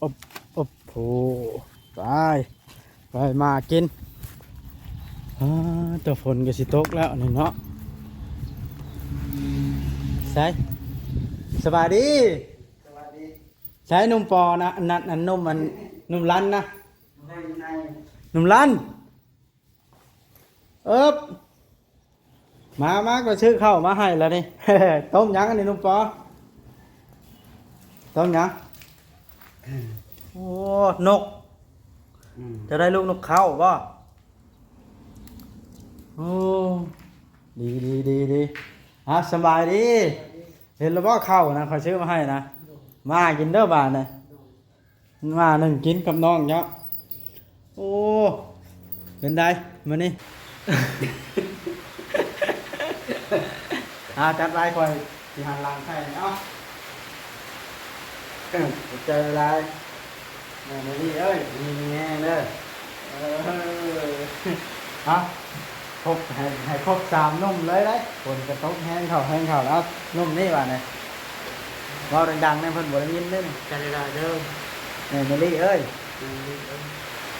ອົບ ອົບ ໂອ້ ຕາຍ ໄປມາກິນ. ອາ ແຕ່ຝົນກໍຊິຕົກແລ້ວນີ້ເນາະ. ໃສ ສະບາຍດີ ສະບາຍດີ. ໃສໜຸ່ມປໍນະ ອັນນັ້ນ ອັນໜຸ່ມ ອັນໜຸ່ມລັນນະ ໃນ ໃນ ໜຸ່ມລັນ. ເອີບ ມາ ມາ ຂ້ອຍຊື້ເຂົ້າມາໃຫ້ແລ້ວນີ້. ຕົ້ມຫຍັງອັນນີ້ໜຸ່ມປໍ? ຕົ້ມຫຍັງ? ໂອ້ ນົກ. ອືມ ເຈົ້າໄດ້ລູກນົກເຄົ້າບໍ? ໂອ້ ດີ ດີ ດີ ດີ. ອ່າ ສະບາຍດີ. ເຫັນແລ້ວບໍເຂົ້ານະ ຂ້ອຍຊື້ມາໃຫ້ນະ? ມາກິນເດີບາດນີ້. ມາໜຶ່ງກິນກັບນ້ອງເນາະ. ໂອ້ ເປັນໃດມື້ນີ້? ອ່າ ຈັດໄວ້ ຂ້ອຍຊິຫັນຫຼັງໃສ່ເນາະ. ເອີ ຂອບໃຈຫຼາຍໆ ແມ່ມາລີເອີຍ ມີແຮງເດີ. ເອີ ເອົາ ຄົບ ໃຫ້ ໃຫ້ຄົບສາມໜຸ່ມເລີຍເດ້. ຝົນກະຕົກແຮງເຂົ້າ ແຮງເຂົ້າ. ເອົາ ໜຸ່ມນີ້ບາດນີ້ ເວົ້າດັງໆແດ່ ເພິ່ນບໍ່ໄດ້ຍິນເດ້. ຈັດໄດ້ເດີ ແມ່ມາລີເອີຍ ແມ່ມາລີເອີຍ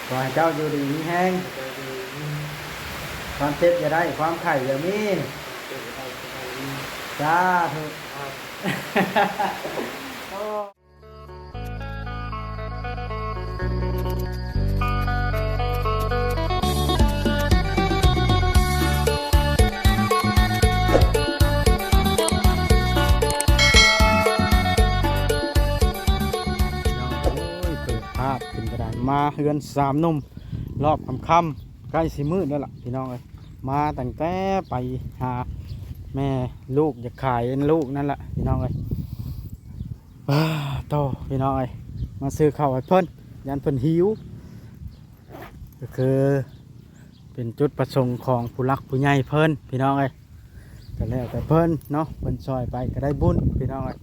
ຂໍໃຫ້ເຈົ້າຢູ່ດີມີແຮງ ເຈົ້າຢູ່ດີມີແຮງ ຄວາມເຈັບຢ່າໄດ້ ຄວາມໄຂ້ຢ່າມີ ຄວາມເຈັບຢ່າໄດ້ ຄວາມໄຂ້ຢ່າມີ ສາທຸ ສາທຸ. ໂອ້ ໂອ້ຍ ເປີດພາບຂຶ້ນກໍໄດ້ ມາເຮືອນສາມໜຸ່ມ ລອບຄ່ຳໆ ໃກ້ຊິມືດແລ້ວລະພີ່ນ້ອງເອີຍ. ມາຕັ້ງແຕ່ໄປຫາແມ່ລູກ ຢາກຂາຍລູກນັ້ນລະພີ່ນ້ອງເອີຍ. ໂທ້ ພີ່ນ້ອງເອີຍ ມາຊື້ເຂົ້າໃຫ້ເພິ່ນ ຢ້ານເພິ່ນຫິວ ກໍຄືເປັນຈຸດປະສົງຂອງຜູ້ຫຼັກຜູ້ໃຫຍ່ເພິ່ນ ພີ່ນ້ອງເອີຍ. ກໍແລ້ວແຕ່ເພິ່ນເນາະ ເພິ່ນຊ່ອຍໄປກໍໄດ້ບຸນ ພີ່ນ້ອງເອີຍ.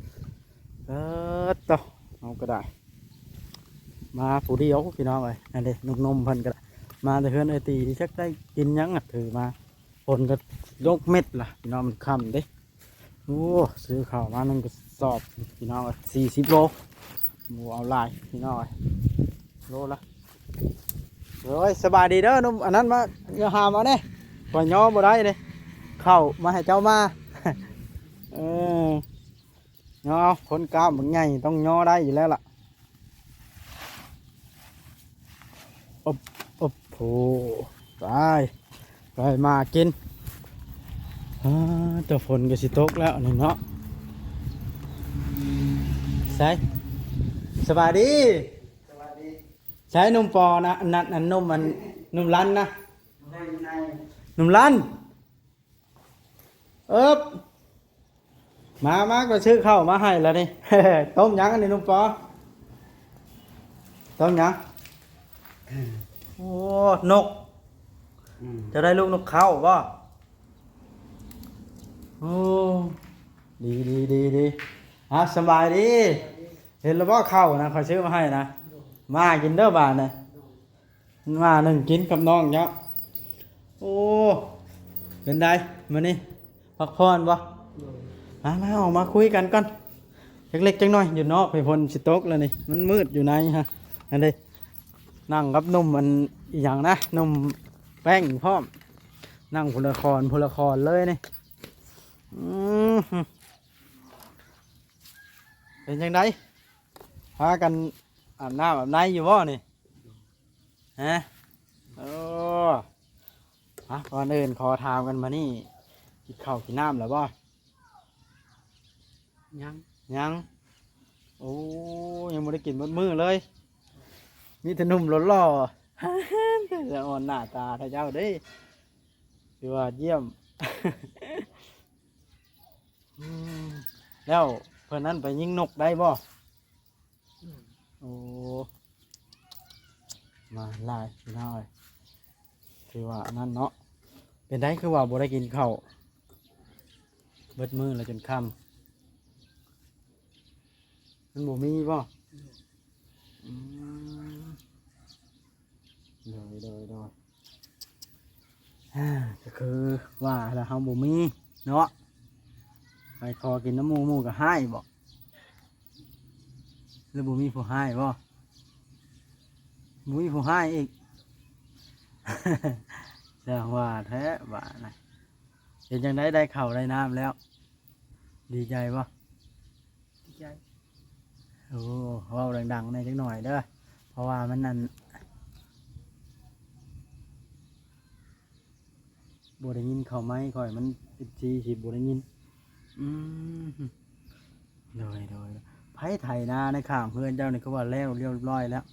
ເອີ ໂທ້ ເຮົາກໍໄດ້ມາຜູ້ດຽວ ພີ່ນ້ອງເອີຍ. ອັນນີ້ໜຸ່ມໆເພິ່ນກໍໄດ້ມາແຕ່ເຮືອນເອື້ອຍຕີ ຈັກໄດ້ກິນຫຍັງ ຖືມາ ຝົນກໍຕົກເມັດລະພີ່ນ້ອງ ມັນຄ່ຳເດ້. ໂອ້ ຊື້ເຂົ້າມາໜຶ່ງກະສອບພີ່ນ້ອງເອີຍ ສີ່ສິບໂລ ບໍ່ເອົາຫຼາຍພີ່ນ້ອງເອີຍ ໂລລະ. ໂອ້ຍ ສະບາຍດີເດີໜຸ່ມ ອັນນັ້ນມາຫາມເອົາແດ່ ຂ້ອຍຍໍບໍ່ໄດ້ເດ້ ເຂົ້າມາໃຫ້ເຈົ້າມາ. ເອີ ຍໍເອົາ ຄົນກ້າມບັກໃຫຍ່ຕ້ອງຍໍໄດ້ຢູ່ແລ້ວລະ. ອົບ ອົບ ໂອ້ ຕາຍ ໄປມາກິນ. ອາ ແຕ່ຝົນກໍຊິຕົກແລ້ວນີ້ເນາະ. ໃສ ສະບາຍດີ ສະບາຍດີ. ໃສໜຸ່ມປໍນະ ອັນນັ້ນ ອັນໜຸ່ມ ອັນໜຸ່ມລັນນະ ໃນ ໃນ ໜຸ່ມລັນ. ເອີບ ມາ ມາ ຂ້ອຍຊື້ເຂົ້າມາໃຫ້ແລ້ວນີ້. ຕົ້ມຫຍັງອັນນີ້ໜຸ່ມປໍ? ຕົ້ມຫຍັງ? ໂອ້ ນົກ. ອືມ ເຈົ້າໄດ້ລູກນົກເຄົ້າບໍ? ໂອ້ ດີ ດີ ດີ ດີ. ອ່າ ສະບາຍດີ. ເຫັນແລ້ວບໍເຂົ້ານະ ຂ້ອຍຊື້ມາໃຫ້ນະ? ມາກິນເດີບາດນີ້. ມາໜຶ່ງກິນກັບນ້ອງເນາະ. ໂອ້ ເປັນໃດມື້ນີ້ ພັກຜ່ອນບໍ່? ໂດຍ ມາ ມາ ອອກມາຄຸຍກັນກ່ອນ ຈັກເລັກຈັກນ້ອຍ. ຢູ່ນອກພີ້ ຝົນຊິຕົກແລ້ວນີ້ ມັນມືດຢູ່ໃນຮະ. ອັນນີ້ ນັ່ງກັບໜຸ່ມອັນ ອີຫຍັງນະ ໜຸ່ມແປ້ງພ້ອມ ນັ່ງຄົນລະຄອນ ຄົນລະຄອນເລີຍນີ້. ອືມ ເປັນຈັ່ງໃດ ພາກັນອາບນ້ຳອາບໃນຢູ່ບໍ່ນີ້? ຮະ? ໂອ້ ອ່ະ ກ່ອນອື່ນຂໍຖາມກັນ ມື້ນີ້ກິນເຂົ້າກິນນ້ຳແລ້ວບໍ່? ຍັງ ຍັງ. ໂອ້ ຍັງບໍ່ໄດ້ກິນໝົດມື້ເລີຍ ມີແຕ່ໜຸ່ມຫຼໍ່ໆ ສະອອນໜ້າຕາເຈົ້າເດ້ ຖືວ່າຢ້ຽມ. ອືມ ແລ້ວເພິ່ນນັ້ນໄປຍິງນົກໄດ້ບໍ່? ອືມ ໂອ້ ມາຫຼາຍພີ່ນ້ອງເອີຍ ຖືວ່າອັນນັ້ນເນາະ. ເປັນໃດຄືວ່າບໍ່ໄດ້ກິນເຂົ້າເບິດມື້ແລ້ວຈົນຄ່ຳ? ມັນບໍ່ມີບໍ່? ອືມ ໂດຍ ໂດຍ ໂດຍ. ອ່າ ກໍຄືວ່າແລ້ວ ເຮົາບໍ່ມີເນາະ ໄປຂໍກິນນຳໝູ່ ໝູ່ກໍຮ້າຍບໍ ຫຼືບໍ່ມີຜູ້ຮ້າຍບໍ? ບໍ່ມີຜູ້ຮ້າຍອີກ. ຊ່າງວ່າແທ້ບາດນະ. ເປັນຈັ່ງໃດ ໄດ້ເຂົ້າໄດ້ນ້ຳແລ້ວ ດີໃຈບໍ່? ດີໃຈ. ໂອ້ ເວົ້າດັງໆແດ່ຈັກໜ່ອຍເດີ ເພາະວ່າມັນອັນ ບໍ່ໄດ້ຍິນເຂົ້າໄມຂ້ອຍ ມັນ ເອັຟຊີ ຊິບໍ່ໄດ້ຍິນ. ອືມ ໂດຍ ໂດຍ ໂດຍ. ໃຜໄຖນາໃນຂ້າງເຮືອນເຈົ້ານີ້ ຄືວ່າແລ້ວລຽບຮ້ອຍແລ້ວ?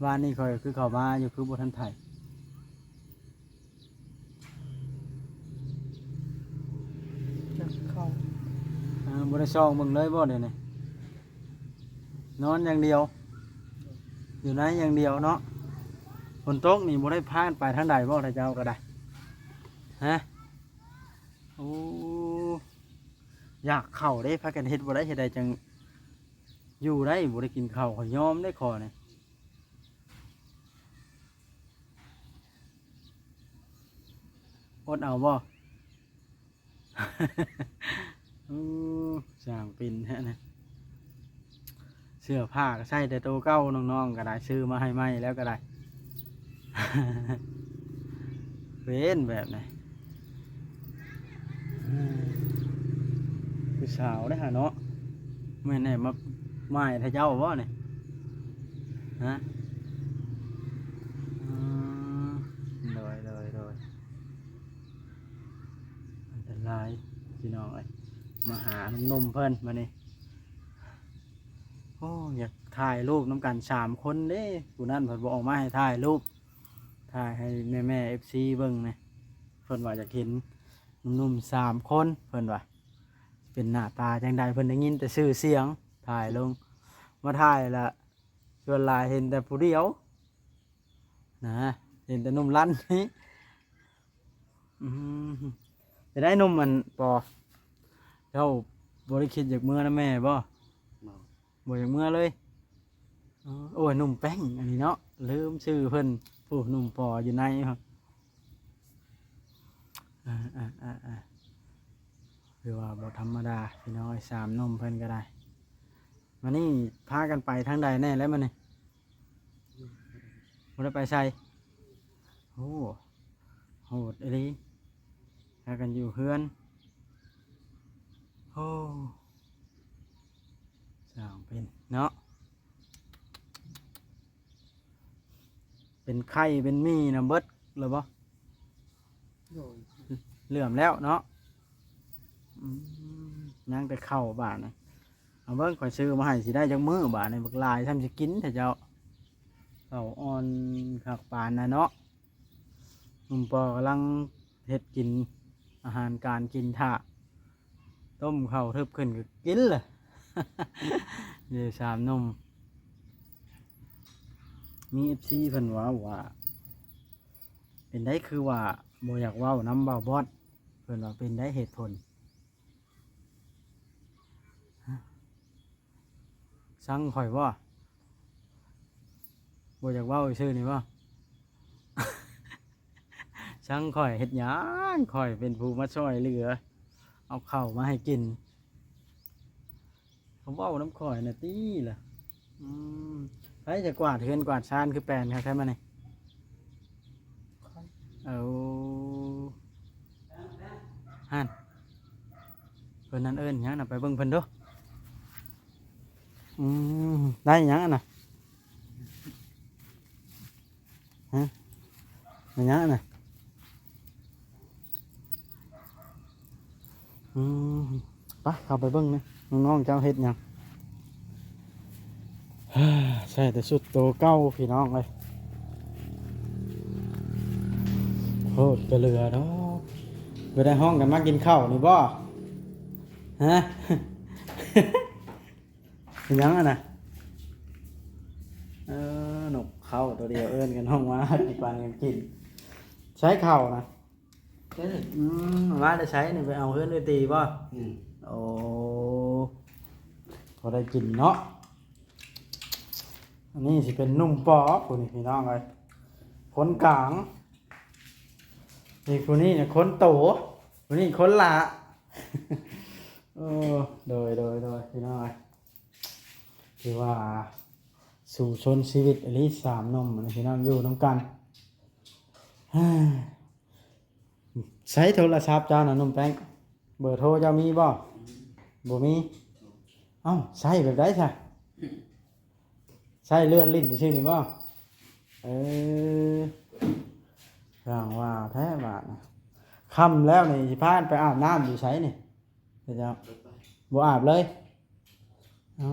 ວານນີ້ຂ້ອຍຄືເຂົ້າມາຢູ່ ຄືບໍ່ທັນໄຖ? ຈັກເຂົ້າ ເອີ ບໍ່ໄດ້ສ່ອງເບິ່ງເລີຍບໍ່ດຽວນີ້? ນອນຢ່າງດຽວ ຢູ່ໃນຢ່າງດຽວເນາະ. ຝົນຕົກນີ້ບໍ່ໄດ້ພາກັນໄປທາງໃດບໍ່ ເຈົ້າກໍໄດ້? ຮະ? ໂອ້ ຢາກເຂົ້າເດ້ ພາກັນເຮັດບໍ່ໄດ້ ເຮັດໃດຈັ່ງຢູ່ໄດ້ ບໍ່ໄດ້ກິນເຂົ້າ ຂ້ອຍຍອມເດ້ ຂໍນີ້. ອົດເອົາບໍ່? ໂອ້ ຊ່າງເປັນແທ້ນະ. ເສື້ອຜ້າກໍໃສ່ແຕ່ໂຕເກົ່າ ນ້ອງໆກໍໄດ້ ຊື້ມາໃຫ້ໃໝ່ແລ້ວກໍໄດ້ ເປັນແບບນີ້. ອືມ ຜູ້ສາວເດ້ຫາເນາະ ແມ່ນແນ່ມາໝ້າຍໃສ່ເຈົ້າບໍ່ນີ້? ຮະ? ອືມ ໂດຍ ໂດຍ ໂດຍ. ອັນຕະລາຍພີ່ນ້ອງເອີຍ ມາຫາໜຸ່ມໆເພິ່ນມານີ້. ໂອ້ ຢາກຖ່າຍຮູບນຳກັນສາມຄົນເດ້ ຜູ້ນັ້ນເພິ່ນບໍ່ອອກມາໃຫ້ຖ່າຍຮູບ ຖ່າຍໃຫ້ແມ່ໆ ເອັຟຊີ ເບິ່ງແດ່. ເພິ່ນວ່າຢາກເຫັນໜຸ່ມໆສາມຄົນ ເພິ່ນວ່າເປັນໜ້າຕາຈັ່ງໃດ ເພິ່ນໄດ້ຍິນແຕ່ຊື່ສຽງ ຖ່າຍລົງ ມາຖ່າຍລະ ສ່ວນຫຼາຍເຫັນແຕ່ຜູ້ດຽວນະ ເຫັນແຕ່ໜຸ່ມລັນນີ້. ອືມ ເປັນໃດໜຸ່ມອັນປໍ ເຈົ້າບໍ່ໄດ້ຄິດຢາກເມືອນຳແມ່ບໍ່? ບໍ່ ບໍ່ຢາກເມືອເລີຍ. ເອີ ໂອ້ຍ ໜຸ່ມແປ້ງອັນນີ້ເນາະ ລືມຊື່ເພິ່ນ ຜູ້ໜຸ່ມປໍຢູ່ໃນ. ເອີ ເອີ ເອີ ເອີ ຖືວ່າບໍ່ທຳມະດາພີ່ນ້ອງເອີຍ ສາມໜຸ່ມເພິ່ນກໍໄດ້. ມານີ້ພາກັນໄປທາງໃດແນ່ແລ້ວມານີ້? ບໍ່ໄດ້ໄປໃສ? ໂອ້ ໂຫດອີ່ຫຼີ ພາກັນຢູ່ເຮືອນ. ໂອ້ ຊ່າງເປັນເນາະ. ເປັນໄຂ້ເປັນໝີ່ນະເບິດແລ້ວບໍ່? ໂດຍ ເຫຼື້ອມແລ້ວເນາະ. ອືມ ຍັງແຕ່ເຂົ້າບາດນີ້. ເອົາເບິ່ງ ຂ້ອຍຊື້ມາໃຫ້ ຊິໄດ້ຈັກມື້ບາດນີ້? ບັກຫຼາຍ ຊ່ຳຊິກິນແທ້ເຈົ້າ. ເຂົ້າອ່ອນຄັກປານນັ້ນເນາະ. ໜຸ່ມປໍກຳລັງເຮັດກິນ ອາຫານການກິນຖ້າ ຕົ້ມເຂົ້າເທິບຂຶ້ນກໍກິນລະ. ເດ ສາມໜຸ່ມ. ມີເອັຟຊີເພິ່ນເວົ້າວ່າ ເປັນໄດຄືວ່າບໍ່ຢາກເວົ້ານຳບ່າວບອດ? ເພິ່ນວ່າເປັນໄດເຫດຜົນ? ຊັງຂ້ອຍບໍ່? ບໍ່ຢາກເວົ້າຊື່ນີ້ບໍ່? ຊັງຂ້ອຍເຮັດຫຍັງ? ຂ້ອຍເປັນຜູ້ມາຊ່ອຍເຫຼືອ ເອົາເຂົ້າມາໃຫ້ກິນ. ເຂົາເວົ້ານຳຂ້ອຍນະຕິລະ. ອືມ ໃຜຈະກວາດເຮືອນກວາດຊານຄືແປນຄັກແທ້ມານີ້? ເອົາ ຫັ້ນ ເພິ່ນນັ້ນເອີ້ນຫຍັງນະ? ໄປເບິ່ງເພິ່ນດູ. ອືມ ໄດ້ຫຍັງຫັ້ນນະ? ຮະ? ແມ່ນຫຍັງຫັ້ນນະ? ອືມ ໄປ ເຂົ້າໄປເບິ່ງນະ ນ້ອງໆເຈົ້າເຮັດຫຍັງ? ໃສ່ແຕ່ຊຸດໂຕເກົ່າພີ່ນ້ອງເອີຍ. ໂພດກະເຫຼືອດອກ. ບໍ່ໄດ້ຮ້ອງກັນມາກິນເຂົ້ານີ້ບໍ່? ຮະ? ເປັນຫຍັງຫັ້ນນະ? ເອີ ນົກເຂົ້າໂຕດຽວເອີ້ນກັນຮ້ອງມາ ກິນປານກັນກິນ. ໃຊ້ເຂົ້ານະ? ເອີ ອືມ ມາແຕ່ໃສນີ້? ໄປເອົາເຮືອນເອື້ອຍຕີບໍ່? ອືມ ໂອ້ ພໍໄດ້ກິນເນາະ. ອັນນີ້ຊິເປັນໜຸ່ມປໍຜູ້ນີ້ພີ່ນ້ອງເອີຍ ຄົນກາງ. ນີ້ຜູ້ນີ້ນະຄົນໂຕ ຜູ້ນີ້ຄົນຫຼ້າ. ໂອ້ ໂດຍ ໂດຍ ໂດຍ ພີ່ນ້ອງເອີຍ. ຖືວ່າ ສູ້ຊົນຊີວິດອີ່ຫຼີ ສາມໜຸ່ມນີ້ພີ່ນ້ອງ ຢູ່ນຳກັນ. ໃຊ້ໂທລະສັບເຈົ້ານະໜຸ່ມແປ້ງ? ເບີໂທເຈົ້າມີບໍ່? ບໍ່ມີ. ເອົ້າ ໃຊ້ແບບໃດຊະ? ໃຊ້ເລື່ອນຫຼິ້ນຊື່ນີ້ບໍ່? ເອີ ຊ່າງວ່າແທ້ບາດນີ້. ຄ່ຳແລ້ວນີ້ ຊິພາກັນໄປອາບນ້ຳຢູ່ໃສນີ້? ເຈົ້າ ບໍ່ອາບເລີຍ. ອໍ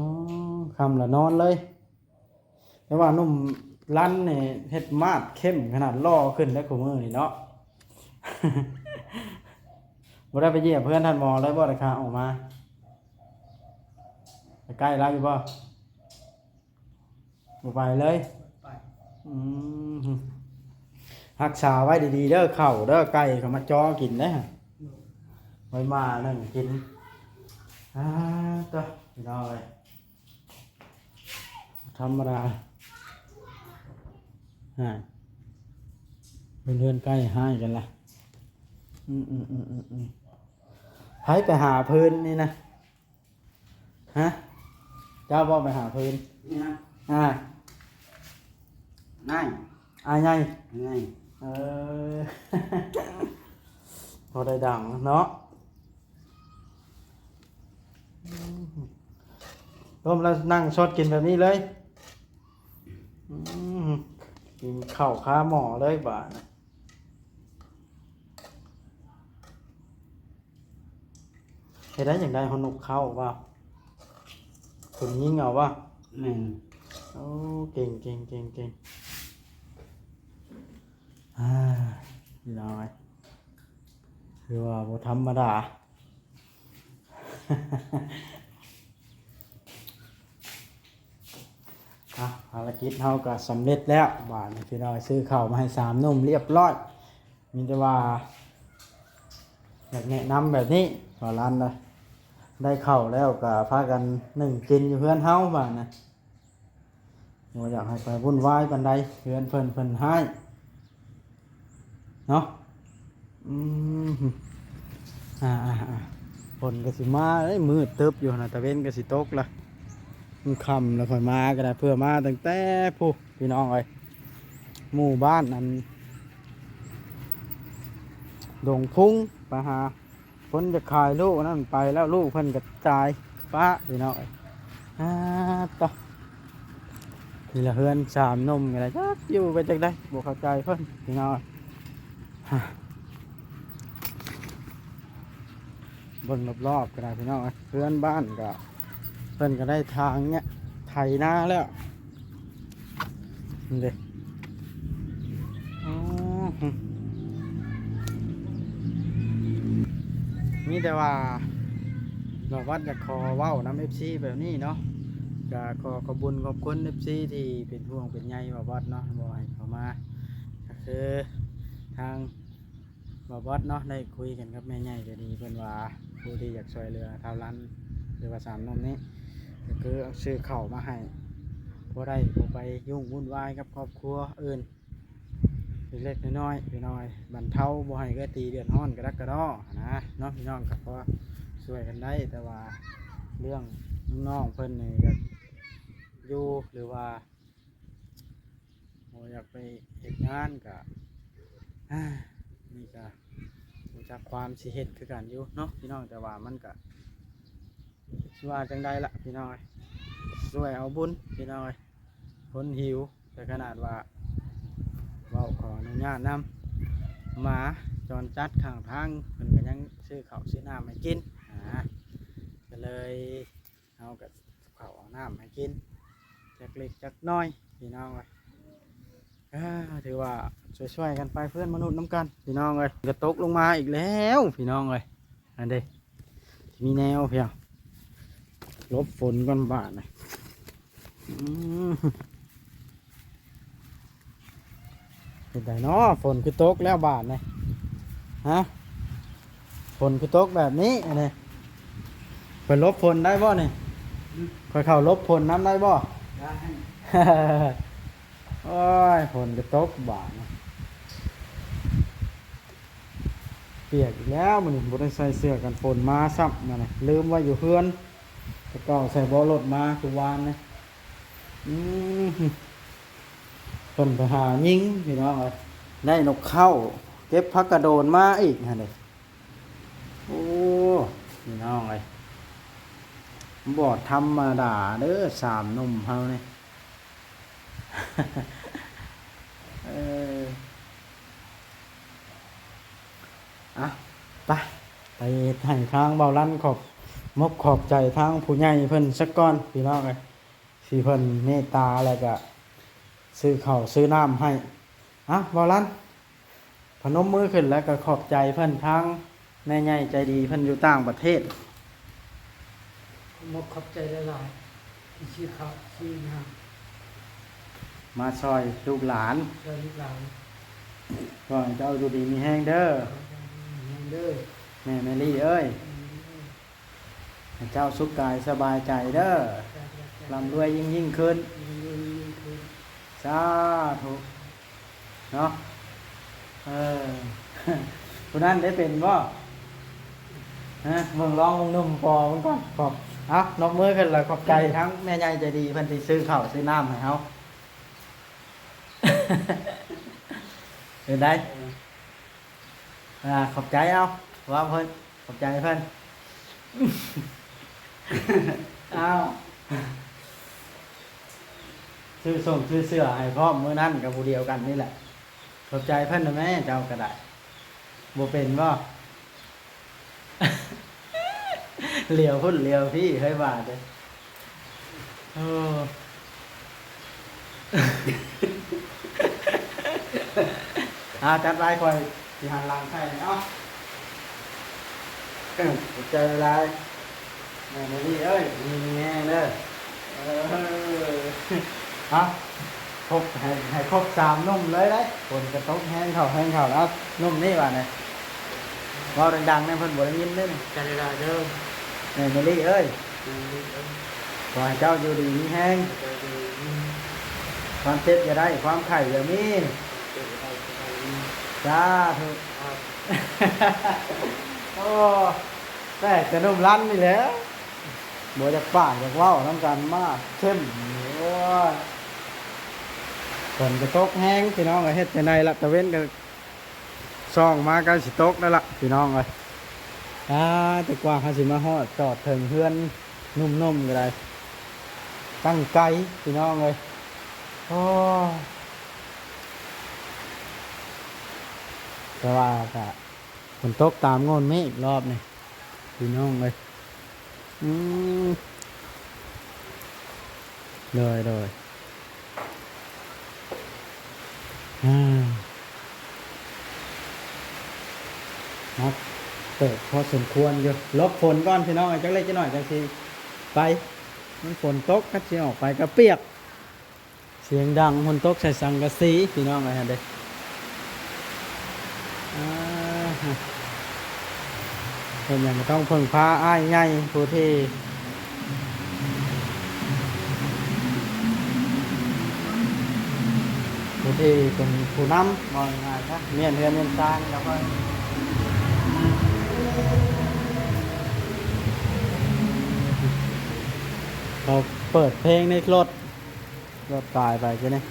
ຄ່ຳລະນອນເລີຍ. ແຕ່ວ່າໜຸ່ມລັນນີ້ເຮັດມາດເຂັ້ມຂະໜາດ ຫຼໍ່ຂຶ້ນແລ້ວຄູ່ມື້ນີ້ເນາະ. ບໍ່ໄດ້ໄປຢຽບເຮືອນທ່ານໝໍເລີຍບໍ່ ໄດ້ຄາອອກມາ? ໄປໃກ້ລາວຢູ່ບໍ່? ບໍ່ໄປເລີຍ. ໄປ. ອືມ ຮັກສາໄວ້ດີໆເດີ ເຂົ້າເດີ ໄກ່ເຂົາມາຈໍກິນເດ້. ໄວ້ມາໜຶ້ງກິນ. ອາ ໂຕ ພີ່ນ້ອງເອີຍ ທຳມະດາ. ຮະ ເພິ່ນເຮືອນໃກ້ຮ້າຍກັນລະ. ອືມໆໆໆ ໃຜໄປຫາເພິ່ນນີ້ນະ? ຮະ ເຈົ້າບໍ່ໄປຫາເພິ່ນ? ນີ້ນະ ອ່າ ນາຍ ອ້າຍໃຫຍ່ ອ້າຍໃຫຍ່. ເອີ ພໍໄດ້ດັງເນາະ. ອືມ ລົມແລ້ວນັ່ງຊົດກິນແບບນີ້ເລີຍ. ອືມ ກິນເຂົ້າຄາໝໍເລີຍບາດນີ້. ເຮັດໄດ້ຈັ່ງໃດ ຫົວນົກເຂົ້າວ່າ ເພິ່ນຍິງເອົາວ່າ? ແມ່ນ. ໂອ້ ເກັ່ງໆໆໆ ອາ ນ້ອຍ ຄືວ່າບໍ່ທຳມະດາ. ອ່ະ ພາລະກິດເຮົາກໍສຳເລັດແລ້ວ. ບາດນີ້ພີ່ນ້ອງ ຊື້ເຂົ້າມາໃຫ້ສາມໜຸ່ມລຽບຮ້ອຍ. ມີແຕ່ວ່າຢາກແນະນຳແບບນີ້ ບ່າວລັນນະ ໄດ້ເຂົ້າແລ້ວກໍພາກັນໜຶ້ງກິນຢູ່ເຮືອນເຮົາ ບາດນະ ບໍ່ຢາກໃຫ້ໄປວຸ່ນວາຍປານໃດ ເຮືອນເພິ່ນ ເພິ່ນຮ້າຍເນາະ. ອືມ ອ່າໆໆ ຝົນກໍຊິມາເດ້ ມືດຕຶບຢູ່ຫັ້ນນະ ຕາເວັນກໍຊິຕົກລະ ມັນຄ່ຳແລ້ວ ຂ້ອຍມາກໍໄດ້ ເພື່ອມາຕັ້ງແຕ່ພຸ້ນ ພີ່ນ້ອງເອີຍ ໝູ່ບ້ານອັນດົງພຸງ ໄປຫາຄົນຈະຂາຍລູກນັ້ນໄປແລ້ວ ລູກເພິ່ນກໍຕາຍປະ ພີ່ນ້ອງເອີຍ. ອາ ຕະ ນີ້ລະເຮືອນສາມໜຸ່ມກໍໄດ້ ຈັກຢູ່ໄປຈັ່ງໃດ ບໍ່ເຂົ້າໃຈເພິ່ນ ພີ່ນ້ອງ. ເບິ່ງລອບໆກໍໄດ້ ພີ່ນ້ອງເອີຍ ເຮືອນບ້ານກໍ ເພິ່ນກໍໄດ້ທາງເນຍ ໄຖນາແລ້ວນີ້ເດ້. ອໍ ມີແຕ່ວ່າບ່າວວັດຢາກຂໍເວົ້ານຳເອັຟຊີແບບນີ້ເນາະ ກໍຂໍຂອບບຸນຂອບຄຸນເອັຟຊີທີ່ເປັນຫ່ວງເປັນໃຍບ່າວວັດເນາະ ບໍ່ໃຫ້ເຂົ້າມາ ກໍຄືທາງ ບ່າວບອດເນາະ ໄດ້ຄຸຍກັນກັບແມ່ໃຫຍ່ໃຈດີ ເພິ່ນວ່າຜູ້ທີ່ຢາກຊ່ວຍເຫຼືອທ້າວລັນ ຫຼືວ່າສາມໜຸ່ມນີ້ ກໍຄືເອົາຊື້ເຂົ້າມາໃຫ້ ພໍໄດ້ບໍ່ໄປຫຍຸ້ງວຸ່ນວາຍກັບຄອບຄົວອື່ນ ເລັກໆນ້ອຍໆ ພີ່ນ້ອງ ບັນເທົາບໍ່ໃຫ້ເອື້ອຍຕີເດືອດຮ້ອນກະດັກກະດໍຫັ້ນນະເນາະ ພີ່ນ້ອງ ກໍພໍຊ່ວຍກັນໄດ້ ແຕ່ວ່າເລື່ອງນ້ອງໆເພິ່ນນີ້ກໍຢູ່ ຫຼືວ່າ ບໍ່ຢາກໄປເຮັດງານກະ ນີ້ກະຮູ້ຈັກຄວາມຊິເຮັດຄືກັນຢູ່ເນາະພີ່ນ້ອງ ແຕ່ວ່າມັນກະຊິວ່າຈັ່ງໃດລະພີ່ນ້ອງເອີຍ ຊ່ວຍເອົາບຸນພີ່ນ້ອງເອີຍ ຄົນຫິວ ແຕ່ຂະໜາດວ່າເວົ້າຂໍອະນຸຍາດນຳ ໝາຈອນຈັດຂ້າງທາງເພິ່ນກະຍັງຊື້ເຂົ້າຊື້ນ້ຳໃຫ້ກິນ ອ່າ ກະເລີຍ ເຮົາກໍເອົາເຂົ້າເອົານ້ຳໃຫ້ກິນຈັກເລັກຈັກນ້ອຍພີ່ນ້ອງເອີຍ ອ່າ ຖືວ່າຊ່ວຍໆກັນໄປເພື່ອນມະນຸດນຳກັນພີ່ນ້ອງເອີຍ ກໍຕົກລົງມາອີກແລ້ວພີ່ນ້ອງເອີຍ ອັນເດ້ ມີແນວພຽງ ຫຼົບຝົນກ່ອນບາດນີ້ ອືມ. ເຮັດໃດເນາະ ຝົນຄືຕົກແລ້ວບາດນີ້ ຮະ ຝົນຄືຕົກແບບນີ້ ອັນນີ້ ໄປຫຼົບຝົນໄດ້ບໍ່ນີ້? ອືມ ຂ້ອຍເຂົ້າຫຼົບຝົນນຳໄດ້ບໍ່? ໄດ້ ໂອ້ຍ ຝົນຄືຕົກບາດນີ້ ປຽກອີກແລ້ວມື້ນີ້ ບໍ່ໄດ້ໃສ່ເສື້ອກັນຝົນມາຊ້ຳ ນັ້ນນະ ລືມໄວ້ຢູ່ເຮືອນ ແຕ່ເກົ່າໃສ່ເບາະລົດມາຄືວານນີ້. ອືມ ເພິ່ນໄປຫາຍິງພີ່ນ້ອງເອີຍ ໄດ້ນົກເຄົ້າ ເກັບຜັກກະໂດນມາອີກຫັ້ນເດ້. ໂອ້ ພີ່ນ້ອງເອີຍ ບໍ່ທຳມະດາເດີ້ ສາມໜຸ່ມເຮົານີ້. ເອີ ອ່ະ ໄປ ໄປໃຫ້ທາງເບົາລັນຂອບມົກຂອບໃຈທາງຜູ້ໃຫຍ່ເພິ່ນສາກ່ອນ ພີ່ນ້ອງເອີຍ ທີ່ເພິ່ນເມດຕາ ແລ້ວກະຊື້ເຂົ້າຊື້ນ້ຳໃຫ້. ອ່ະ ເບົາລັນ ພະນົມມືຂຶ້ນ ແລ້ວກໍຂອບໃຈເພິ່ນ ທາງແມ່ໃຫຍ່ໃຈດີເພິ່ນຢູ່ຕ່າງປະເທດ. ຂອບອົກຂອບໃຈຫຼາຍໆ ທີ່ຊື້ເຂົ້າຊື້ນ້ຳ ມາຊ່ອຍລູກຫຼານ ຊ່ອຍລູກຫຼານ. ຂໍໃຫ້ເຈົ້າຢູ່ດີມີແຮງເດີ້ ແມ່ແມຣີເອີຍ ແມ່ແມຣີເອີຍ. ໃຫ້ເຈົ້າສຸກກາຍສະບາຍໃຈເດີ້ ລ່ຳລວຍຍິ່ງໆຂຶ້ນ ສາທຸເນາະ. ເອີ ຜູ້ນັ້ນໄດ້ເປັນບໍ່? ຮະ ເບິ່ງລອງເບິ່ງໜຸ່ມພໍເບິ່ງກ່ອນ. ຂອບ ເອົາ ນົບມືຂຶ້ນ ແລ້ວຂອບໃຈທັງແມ່ໃຫຍ່ໃຈດີເພິ່ນທີ່ຊື້ເຂົ້າຊື້ນ້ຳໃຫ້ເຮົາ. ເປັນໃດ? ອ່າ ຂອບໃຈ ເອົາ ເວົ້າເພິ່ນ ຂອບໃຈເພິ່ນ. ເອົາ ຊື້ສົ່ງຊື້ເສື້ອໃຫ້ພ້ອມ ມື້ນັ້ນກໍຜູ້ດຽວກັນນີ້ແຫຼະ. ຂອບໃຈເພິ່ນນະແມ້ ເຈົ້າກໍໄດ້ ບໍ່ເປັນບໍ່? ຫຼຽວພຸ້ນຫຼຽວພີ້ ເຮີ້ຍ ບາດເດ້. ໂອ້ ອ່າ ຈັດໄວ້ ຂ້ອຍຊິຫັນຫຼັງໃສ່ເນາະ. ເອີ ຂອບໃຈຫຼາຍໆ ແມ່ມາລີເອີຍ ມີແຮງເດີ. ເອີ ເອົາ ຄົບ ໃຫ້ ໃຫ້ຄົບສາມໜຸ່ມເລີຍເດ້. ຝົນກະຕົກແຮງເຂົ້າ ແຮງເຂົ້າ. ເອົາ ໜຸ່ມນີ້ບາດນີ້ ເວົ້າດັງໆແດ່ ເພິ່ນບໍ່ໄດ້ຍິນເດ້. ຂອບໃຈຫຼາຍໆເດີ ແມ່ມາລີເອີຍ. ແມ່ມາລີເອີຍ ຂໍໃຫ້ເຈົ້າຢູ່ດີມີແຮງ ຂໍໃຫ້ເຈົ້າຢູ່ດີມີແຮງ ຄວາມເຈັບຢ່າໄດ້ ຄວາມໄຂ້ຢ່າມີ ຄວາມເຈັບຢ່າໄດ້ ຄວາມໄຂ້ຢ່າມີ ສາທຸ. ໂອ້ ແປກແຕ່ໜຸ່ມລັນນີ້ແຫຼະ ບໍ່ຢາກປາກຢາກເວົ້ານຳກັນ ມາເຂັ້ມ. ໂອ້ຍ ຝົນກະຕົກແຮງພີ່ນ້ອງເອີຍ ເຮັດຈັ່ງໃດລະ ຕາເວັນກະສ່ອງມາໃກ້ຊິຕົກແລ້ວລະພີ່ນ້ອງເອີຍ. ອ່າ ແຕ່ກວ່າເຮົາຊິມາຮອດຈອດເຖິງເຮືອນໜຸ່ມໆກະໄດ້ ຕັ້ງໄກພີ່ນ້ອງເອີຍ. ໂອ້ ແຕ່ວ່າກະ ຝົນຕົກຕາມໂງ່ນເມກລອບນີ້ພີ່ນ້ອງເອີຍ. ອືມ ໂດຍ ໂດຍ ອ່າ ໜັກເຕີບພໍສົມຄວນຢູ່. ຫຼົບຝົນກ່ອນພີ່ນ້ອງເອີຍ ຈັກເລັກຈັກໜ້ອຍ ຈັ່ງຊິໄປ. ມັນຝົນຕົກ ຄັນຊິອອກໄປກະປຽກ. ສຽງດັງ ຝົນຕົກໃສ່ສັງກະສີພີ່ນ້ອງເອີຍ ຫັ້ນເດ້. ອ່າ ເຮັດຫຍັງກໍຕ້ອງເພິ່ງພາອ້າຍໃຫຍ່ ຜູ້ທີ່ ຜູ້ທີ່ເປັນຜູ້ນຳ ເວົ້າງ່າຍໆຊະ ມ້ຽນເຮືອນມ້ຽນຊານກັບເພິ່ນ. ເຂົາເປີດເພງໃນລົດ. ລອດຕາຍໄປຊະນີ້.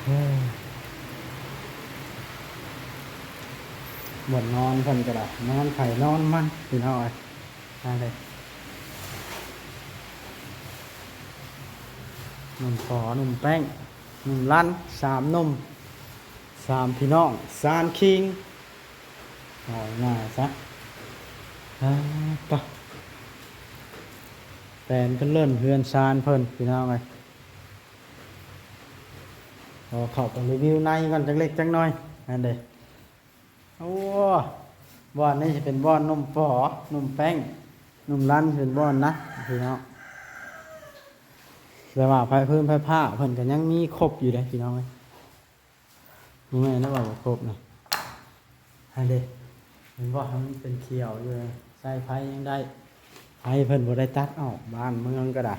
ເອີ ບ່ອນນອນເພິ່ນກໍໄດ້ ນອນໃຜນອນມັນ ພີ່ນ້ອງເອີຍ. ມາເລີຍ ໜຸ່ມປໍ ໜຸ່ມແປ້ງ ໜຸ່ມລັນ ສາມໜຸ່ມ ສາມພີ່ນ້ອງ ຊານຄິງ ເວົ້າງ່າຍຊະ. ປະ ແປນເພິ່ນເລີ້ນເຮືອນຊານເພິ່ນ ພີ່ນ້ອງເອີຍ. ຂໍເຂົ້າໄປຣີວິວໃນກ່ອນຈັກເລັກຈັກໜ້ອຍ. ອັນເດ ໂອ້ ບ່ອນນີ້ຊິເປັນບ່ອນໜຸ່ມປໍ ໜຸ່ມແປ້ງ ໜຸ່ມລັນ ຊິເປັນບ່ອນນະ ພີ່ນ້ອງ. ແຕ່ວ່າໄຟ ພື້ນໄຟຟ້າເພິ່ນກໍຍັງມີຄົບຢູ່ເດ້ ພີ່ນ້ອງເອີຍ. ບໍ່ແມ່ນແລ້ວວ່າບໍ່ຄົບນະ. ຫັ້ນເດ້ ເຫັນບໍ່ ມັນເປັນຂຽວຢູ່ ໃຊ້ໄຟຍັງໄດ້ ໄຟເພິ່ນບໍ່ໄດ້ຕັດອອກ ບ້ານເມືອງກໍໄດ້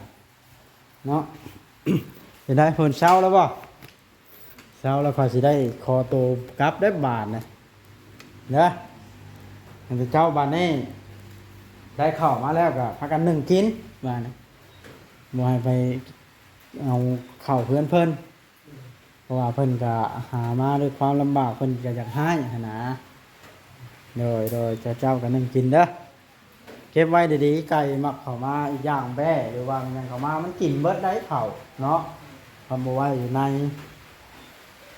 ເນາະ. ເປັນໃດ ເພິ່ນເຊົາແລ້ວບໍ່? ເຊົາແລ້ວ ຂ້ອຍຊິໄດ້ຂໍໂຕກັບເດີ້ບາດນີ້ເດີ້. ໃຫ້ເຈົ້າບາດນີ້ ໄດ້ເຂົ້າມາແລ້ວກໍພາກັນໜຶ້ງກິນບາດນີ້. ບໍ່ໃຫ້ໄປເອົາເຂົ້າເຮືອນເພິ່ນ ເພາະວ່າເພິ່ນກໍຫາມາດ້ວຍຄວາມລຳບາກ ເພິ່ນກໍຢາກໃຫ້ຫັ້ນນະ. ໂດຍ ໂດຍ ເຈົ້າ ເຈົ້າກໍໜຶ້ງກິນເດີ້ ເກັບໄວ້ດີໆ ໄກ່ມັກເຂົ້າມາອີກຢ່າງແບ້ ຫຼືວ່າມັນຫຍັງເຂົ້າມາ ມັນກິນເບິດໄດ໋ເຂົ້າເນາະ ຄັນບໍ່ໄວ້ຢູ່ໃນ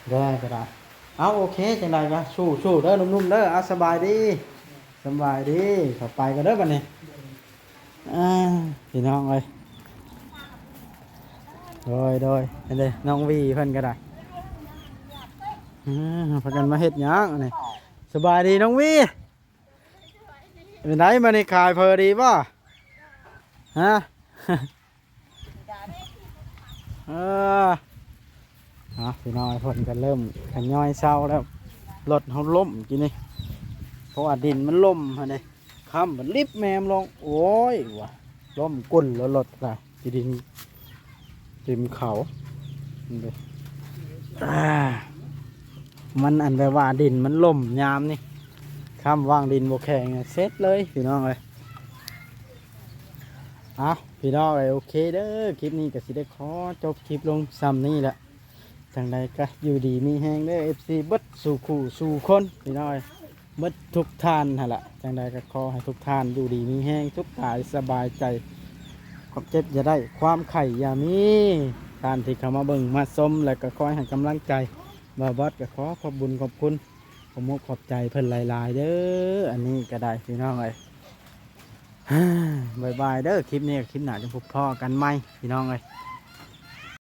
ແບ້ກໍໄດ້. ເອົາ ໂອເຄ ຈັ່ງໃດກໍສູ້ໆເດີ້ ໜຸ່ມໆເດີ້. ເອົາ ສະບາຍດີ ສະບາຍດີ ເຂົ້າໄປກັນເດີ້ບັດນີ້. ອ່າ ພີ່ນ້ອງເອີຍ ໂດຍ ໂດຍ ເຫັນເດ້ ນ້ອງວີເພິ່ນກໍໄດ້ ອ່າ ພາກັນມາເຮັດຫຍັງອັນນີ້? ສະບາຍດີນ້ອງວີ ເປັນໃດມື້ນີ້ຂາຍເຝີດີບໍ່? ຮະ? ເອີ ເອົາ ພີ່ນ້ອງເພິ່ນກໍເລີ່ມທະຍອຍເຊົາແລ້ວ ລົດເຮົາລົ້ມກີ້ນີ້ ເພາະວ່າດິນມັນຫຼົ່ມຫັ້ນເດ້ ຄ້ຳມັນລິບແມມລົງ ໂອ້ຍ ວ່າລົ້ມກຸ້ນແລ້ວລົດລະ ທີ່ດິນ ຕີນເຂົາ ນີ້ເດ້ ອ່າ ມັນອັນແບບວ່າດິນມັນຫຼົ່ມຍາມນີ້ ຄ້ຳວ່າງດິນບໍ່ແຂງ ເສັດເລີຍ ພີ່ນ້ອງເອີຍ. ເອົາ ພີ່ນ້ອງເອີຍ ໂອເຄເດີ້ ຄລິບນີ້ກໍຊິໄດ້ຂໍຈົບຄລິບລົງຊ່ຳນີ້ແຫຼະ. ຈັ່ງໃດກໍຢູ່ດີມີແຮງເດີ້ ເອັຟຊີ ເບິດສູ່ຄູ່ສູ່ຄົນ ພີ່ນ້ອງເອີຍ ເບິດທຸກທ່ານຫັ້ນລະ. ຈັ່ງໃດກໍຂໍໃຫ້ທຸກທ່ານຢູ່ດີມີແຮງ ສຸກກາຍສະບາຍໃຈ ຄວາມເຈັບຢ່າໄດ້ ຄວາມໄຂ້ຢ່າມີ. ທ່ານທີ່ເຂົ້າມາເບິ່ງມາຊົມ ແລະກໍຄອຍໃຫ້ກຳລັງໃຈ ບ່າວບອດກໍຂໍຂອບບຸນຂອບຄຸນ ຂອບມຸກຂອບໃຈເພິ່ນຫຼາຍໆເດີ້. ອັນນີ້ກໍໄດ້ ພີ່ນ້ອງເອີຍ ບາຍບາຍເດີ້ ຄລິບນີ້ກັບຄລິບໜ້າ ຈັ່ງພົບພໍ້ກັນໃໝ່ ພີ່ນ້ອງເອີຍ.